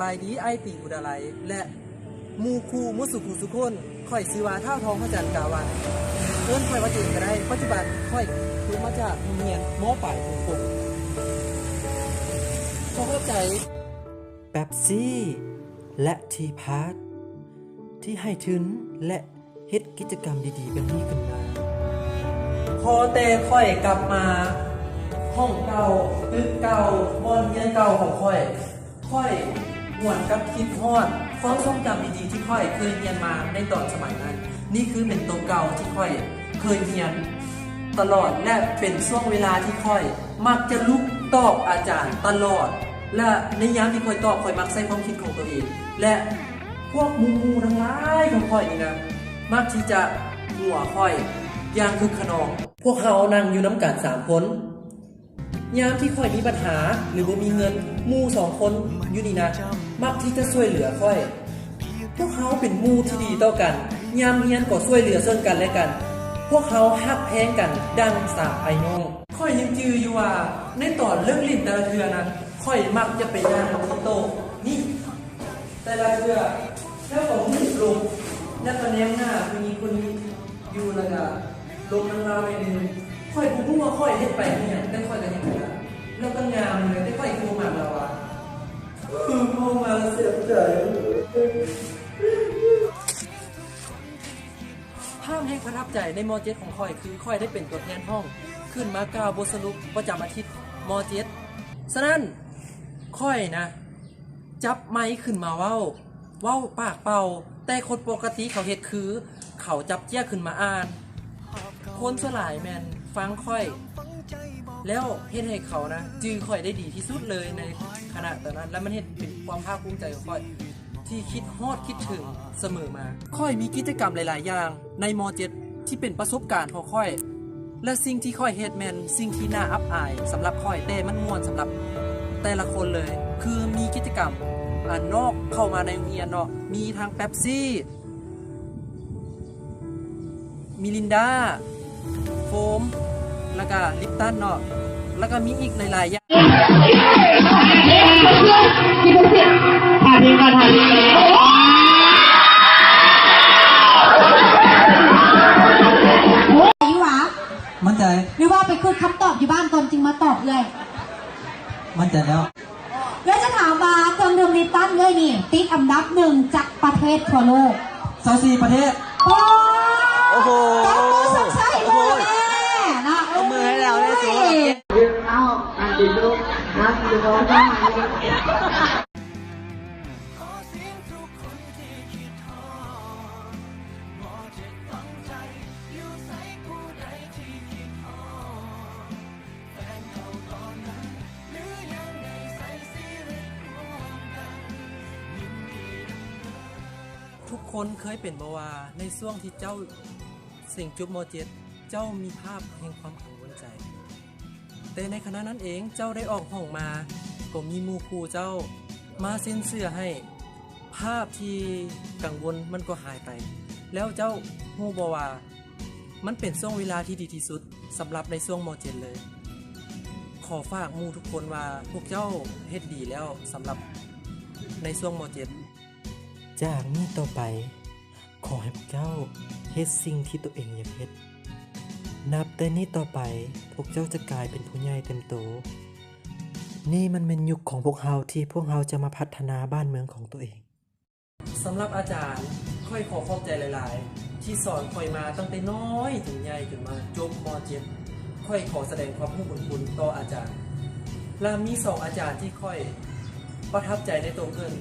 ສະບາຍດີ ອ້າຍຕີ ອຸດາໄລ ແລະ ໝູ່ຄູ່ໝົດສູ່ຜູ້ສູ່ຄົນ. ຂ້ອຍຊື່ວ່າ ທ້າວທອງພະຈັນ ກາວັນ. ເອີ້ນຂ້ອຍວ່າເຈນກໍໄດ້. ປັດຈຸບັນຂ້ອຍຈົບມາຈາກໂຮງຮຽນ ມ.ປາຍ ເມືອງກົກ. ຂໍຂອບໃຈ ເປັບຊີ ແລະ ທີພາດ ທີ່ໃຫ້ທຶນ ແລະ ເຮັດກິດຈະກຳດີໆແບບນີ້ຂຶ້ນມາ. ພໍແຕ່ຂ້ອຍກັບມາຫ້ອງເກົ່າ, ຕຶກເກົ່າ, ບ່ອນຮຽນເກົ່າຂອງຂ້ອຍ, ຂ້ອຍຫວນກັບຄິດຮອດຄວາມຊົງຈຳດີໆທີ່ຂ້ອຍເຄີຍຮຽນມາໃນຕອນສະໄໝນັ້ນ. ນີ້ຄືເປັນໂຕເກົ່າທີ່ຂ້ອຍເຄີຍຮຽນຕະຫຼອດ ແລະ ເປັນຊ່ວງເວລາທີ່ຂ້ອຍມັກຈະລຸກຕອບອາຈານຕະຫຼອດ ແລະ ໃນຍາມທີ່ຂ້ອຍຕອບ, ຂ້ອຍມັກໃຊ້ຄວາມຄິດຂອງຕົວເອງ ແລະ ພວກໝູ່ໆທັງຫຼາຍຂອງຂ້ອຍນີ້ນະ ມັກທີ່ຈະຫົວຂ້ອຍຢ່າງຄຶກຂະນອງ. ພວກເຮົານັ່ງຢູ່ນຳກັນສາມຄົນ. ຍາມທີ່ຂ້ອຍມີບັນຫາ ຫຼື ບໍ່ມີເງິນ, ໝູ່ສອງຄົນຢູ່ນີ້ນະ ມັກທີ່ຈະຊ່ວຍເຫຼືອຂ້ອຍ. ພວກເຮົາເປັນໝູ່ທີ່ດີຕໍ່ກັນ, ຍາມຮຽນກໍຊ່ວຍເຫຼືອເຊິ່ງກັນແລະກັນ. ພວກເຮົາຮັກແພງກັນດັ່ງສາມອ້າຍນ້ອງ. ຂ້ອຍຍັງຈື່ຢູ່ວ່າ ໃນຕອນເລີກຫຼິ້ນແຕ່ລະເທື່ອນະ, ຂ້ອຍມັກຈະໄປນັ່ງທີ່ໂຕະນີ້ ແຕ່ລະເທື່ອ ແລ້ວກໍຫູບລົງ ແລ້ວກໍແນມໜ້າຜູ້ຍິງຄົນນີ້ຢູ່ ແລ້ວກໍຫຼົງນຳລາວໜ້ອຍໜຶ່ງ. ຂ້ອຍບໍ່ຮູ້ວ່າຂ້ອຍເຮັດໄປເຮັດຫຍັງ, ແຕ່ຂ້ອຍກໍເຮັດໄປລະ ແລ້ວກໍງາມເລີຍ. ແຕ່ຂ້ອຍຄືບໍ່ມັກລາວວ່າ ເອີ ເວົ້າມາແລ້ວເສຍໃຈ. ພາບແຮງປະທັບໃຈໃນ ມ.ເຈັດ ຂອງຂ້ອຍ ຄືຂ້ອຍໄດ້ເປັນຕົວແທນຫ້ອງຂຶ້ນມາກ່າວບົດສະຫຼຸບປະຈຳອາທິດ ມ.ເຈັດ. ສະນັ້ນ ຂ້ອຍນະ ຈັບໄມຂຶ້ນມາເວົ້າ, ເວົ້າປາກເປົ່າ, ແຕ່ຄົນປົກກະຕິເຂົາເຮັດຄືເຂົາຈັບເຈ້ຍຂຶ້ນມາອ່ານ. ຄົນສ່ວນຫຼາຍແມ່ນຟັງຂ້ອຍ ແລ້ວເຮັດໃຫ້ເຂົານະຈື່ຂ້ອຍໄດ້ດີທີ່ສຸດເລີຍໃນຂະນະຕອນນັ້ນ, ແລະ ມັນເຮັດເປັນຄວາມພາກພູມໃຈຂອງຂ້ອຍທີ່ຄິດຮອດຄິດເຖິງສະເໝີມາ. ຂ້ອຍມີກິດຈະກຳຫຼາຍໆຢ່າງໃນ ມ.ເຈັດ ທີ່ເປັນປະສົບການຂອງຂ້ອຍ ແລະ ສິ່ງທີ່ຂ້ອຍເຮັດແມ່ນສິ່ງທີ່ໜ້າອັບອາຍສຳລັບຂ້ອຍ, ແຕ່ມັນມ່ວນສຳລັບແຕ່ລະຄົນເລີຍ. ຄືມີກິດຈະກຳ ອາ ນອກເຂົ້າມາໃນໂຮງຮຽນເນາະ, ມີທັງເປັບຊີ, ມິລິນດາ, ໂຟມ ແລ້ວກະລິບຕັນເນາະ, ແລ້ວກະມີອີກຫຼາຍໆຢ່າງ. ຢູ່ຫວາ? ໝັ້ນໃຈ. ຫຼືວ່າໄປຄິດຄຳຕອບຢູ່ບ້ານກ່ອນຈຶ່ງມາຕອບເອື້ອຍ? ໝັ້ນໃຈແລ້ວ. ເອື້ອຍຈະຖາມວ່າເຄື່ອງດື່ມລິບຕັນເອື້ອຍນີ້ຕິດອັນດັບໜຶ່ງຈັກປະເທດທົ່ວໂລກ? ຊາວສີ່ປະເທດ. ໂອ້ ໂອ້ໂຫ ຕົບມືຊົມເຊີຍໃຫ້ເພິ່ນແດ່ເນາະ. ຕົບມືໃຫ້ລາວແດ່. ເອົາ ອັນຕິດລູກ ນັບ ຢູ່ ສອງ ສາມ ທຸກຄົນເຄີຍເປັນບໍ່ວ່າ ໃນຊ່ວງທີ່ເຈົ້າເສັງຈົບ ມ.ເຈັດ ເຈົ້າມີພາບແຫ່ງຄວາມກັງວົນໃຈ, ແຕ່ໃນຂະນະນັ້ນເອງເຈົ້າໄດ້ອອກຫ້ອງມາ ກໍມີໝູ່ຄູ່ເຈົ້າມາເຊັນເຊື່ອໃຫ້ ພາບທີ່ກັງວົນມັນກໍຫາຍໄປ. ແລ້ວເຈົ້າຮູ້ບໍ່ວ່າ ມັນເປັນຊ່ວງເວລາທີ່ດີທີ່ສຸດສຳລັບໃນຊ່ວງ ມ.ເຈັດ ເລີຍ. ຂໍຝາກໝູ່ທຸກຄົນວ່າ ພວກເຈົ້າເຮັດດີແລ້ວສຳລັບໃນຊ່ວງ ມ.ເຈັດ. ຈາກນີ້ຕໍ່ໄປ ຂໍໃຫ້ພວກເຈົ້າເຮັດສິ່ງທີ່ຕົວເອງຢາກເຮັດ. ນັບແຕ່ນີ້ຕໍ່ໄປ ພວກເຈົ້າຈະກາຍເປັນຜູ້ໃຫຍ່ເຕັມໂຕ. ນີ້ມັນແມ່ນຍຸກຂອງພວກເຮົາ ທີ່ພວກເຮົາຈະມາພັດທະນາບ້ານເມືອງຂອງຕົວເອງ. ສຳລັບອາຈານ, ຂ້ອຍຂໍຂອບໃຈຫຼາຍໆ ທີ່ສອນຂ້ອຍມາຕັ້ງແຕ່ນ້ອຍຈົນໃຫຍ່ ຈົນມາຈົບ ມ.ເຈັດ. ຂ້ອຍຂໍສະແດງຄວາມຮູ້ບຸນຄຸນຕໍ່ອາຈານ. ແລະ ມີສອງອາຈານທີ່ຂ້ອຍປະທັບໃຈໃນໂຕເພິ່ນ.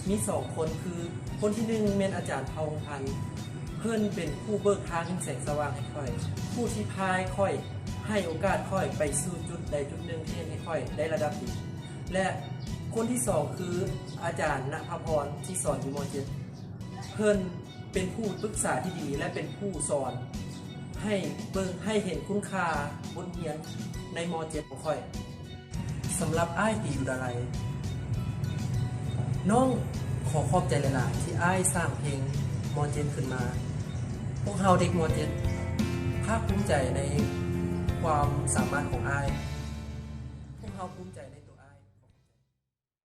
ມີສອງຄົນ ຄື ຄົນທີໜຶ່ງແມ່ນອາຈານ ພະວົງພັນ, ເພິ່ນເປັນຜູ້ເບີກທາງແຫ່ງແສງສະຫວ່າງໃຫ້ຂ້ອຍ, ຜູ້ທີ່ພາໃຫ້ຂ້ອຍ, ໃຫ້ໂອກາດຂ້ອຍໄປສູ່ຈຸດໃດຈຸດໜຶ່ງທີ່ເຮັດໃຫ້ຂ້ອຍໄດ້ລະດັບດີ. ແລະ ຄົນທີສອງ ຄື ອາຈານ ນະພາພອນ ທີ່ສອນຢູ່ ມ.ເຈັດ. ເພິ່ນເປັນຜູ້ປຶກສາທີ່ດີ ແລະ ເປັນຜູ້ສອນໃຫ້ເບິ່ງ, ໃຫ້ເຫັນຄຸນຄ່າບົດຮຽນໃນ ມ.ເຈັດ ຂອງຂ້ອຍ. ສຳລັບອ້າຍ ຕີ ອຸດາໄລ, ນ້ອງຂໍຂອບໃຈຫຼາຍໆ ທີ່ອ້າຍສ້າງເພງ ມ.ເຈັດ ຂຶ້ນມາ. ພວກເຮົາເດັກ ມ.ເຈັດ ພາກພູມໃຈໃນຄວາມສາມາດຂອງອ້າຍ. ພວກເຮົາພູມໃຈໃນ